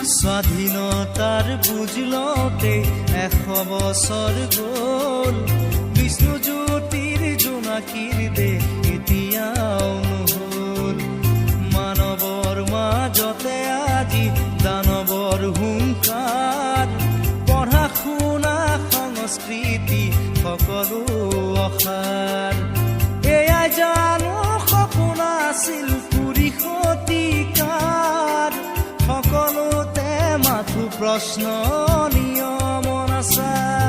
স্বাধীনতাৰ বুজ লওঁতে 100 বছৰ গ'ল, বিষ্ণু জ্যোতিৰ জোনাকীৰ দেশ এতিয়াও নহ'ল। মানৱৰ মাজতে আজি দানৱৰ হুংকাৰ, পঢ়া শুনা সংস্কৃতি সকলো অসাৰ। এয়াই জানো সপোন আছিল 20 শতিকাৰ? সকলোতে মাথো প্ৰশ্ন, নিয়ম অনাচাৰ।